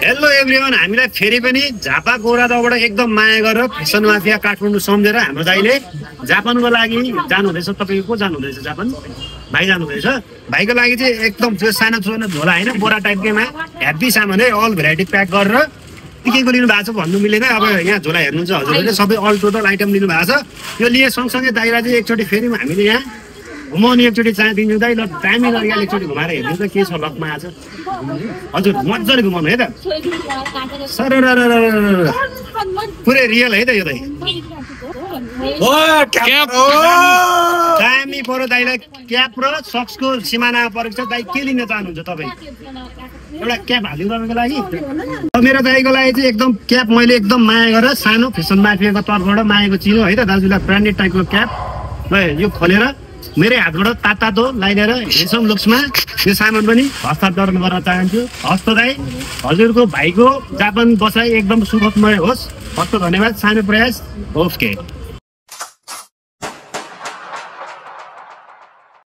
Hello everyone, हामीलाई फेरि पनि झापा गोरादबाट एकदम माया गरेर फेसन माफिया काठमाडौँ सम्झेर हाम्रो दाइले जापानको लागि जानुहुँदैछ। तपाईँको को जानुहुँदैछ? जापान भाइ जानुहुँदैछ। भाइको लागि चाहिँ एकदम त्यो सानो सानो झोला होइन, बोरा टाइपकैमा हेभी सामान है, अल भेराइटी प्याक गरेर के लिनु भएको छ भन्नु मिलेन। अब यहाँ झोला हेर्नुहुन्छ हजुरहरूले, सबै अल टोटल आइटम लिनु भएको छ। यो लिए सँगसँगै दाइलाई चाहिँ एकचोटि फेरि हामीले यहाँ घुमाउने एकचोटि चाहदिन्छु दाइ। ल दामी गरी एकचोटि घुमाएर हेर्नु त के छ लकमा आज। हजुर मजाले घुमाउनु है त सर, पुरै रियल है त यो दाइ। दामी पऱ्यो दाइलाई क्याप र सक्सको सिमाना परेको छ। दाइ के लिन चाहनुहुन्छ तपाईँ? एउटा क्याप हालिदिउँ तपाईँको लागि। मेरो दाइको लागि चाहिँ एकदम क्याप मैले एकदम माया गरेर सानो फेसन माफियाको तर्फबाट मायाको चिनो है त दाजुलाई ब्रान्डेड टाइपको क्याप ल यो खोलेर मेरै हातबाट तातो लगाइदिएर हेन्डसम लुक्समा यो सामान पनि हस्तान्तरण गर्न चाहन्छु। हस्त दाइ, हजुरको भाइको जापान बसाइ एकदम सुखदमय होस्। हस्त धन्यवाद, सानो प्रयास। ओके।